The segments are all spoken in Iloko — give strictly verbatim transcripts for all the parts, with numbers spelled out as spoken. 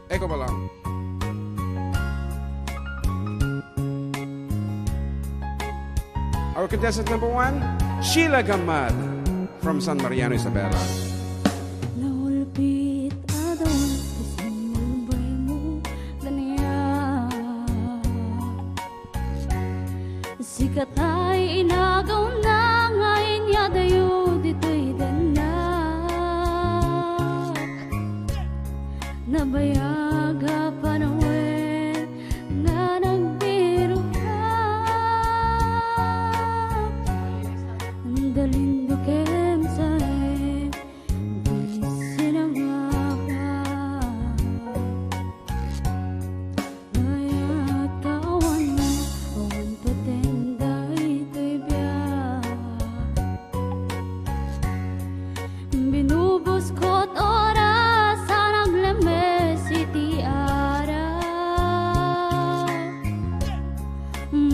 Eko pa lang. Our contestant number one, Sheila Gamad from San Mariano, Isabela. Naulpit a dawan ti sinulbaymo kaniak. Sika tay inagawna nga inyadayo ditoy denna. Nabayag a panawen nga nagbiroka. Dalindukem sa di sinangapa. Mayat ka awan, awan pateng daytoy biag. Binubuskot oras a naglemes iti arak.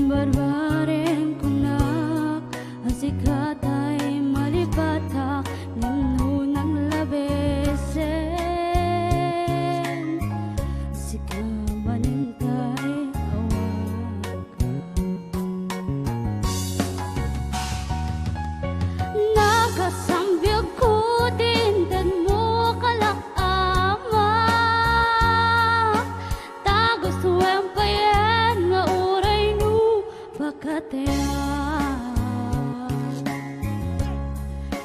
Barbareng kunak a sika tay malipatak, ngem no nanglabesen, sika manen tay awak. Nakasambiagko ti intedmo, kalak, ama. Ta gustoem payen nga uray no pakateak.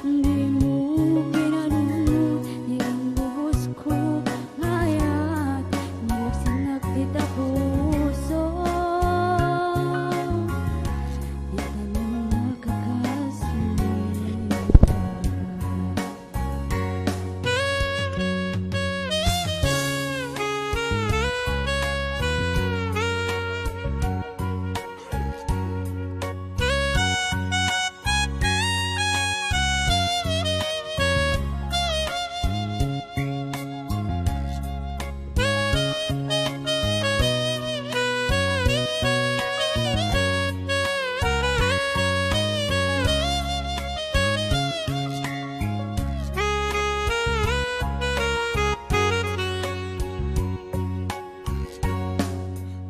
Dimo kinanunot ti imbubusko, mayat nga agsinnak ti tapuso. Ita nga nakakasli.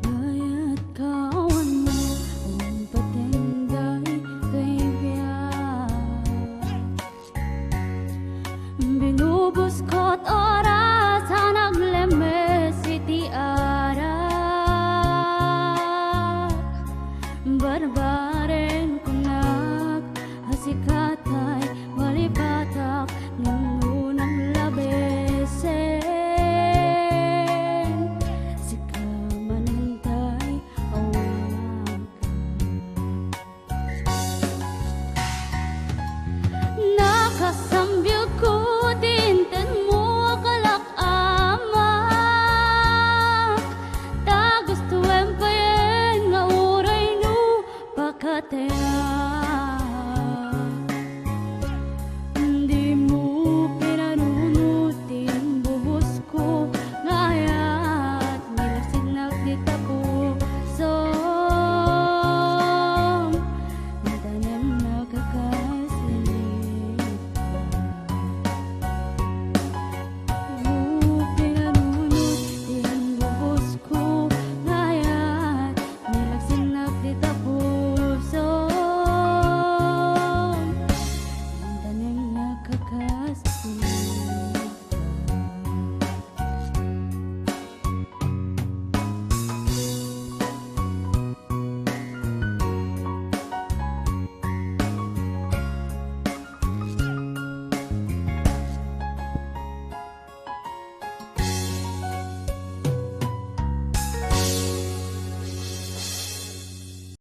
Mayat ka awan mo, awan pateng daytoy biag. Binubuskot oras a naglemes iti arak. Barbareng kunak a sika tay malipatak, ngem no nanglabesen, sika manen tay awak. Nakasam-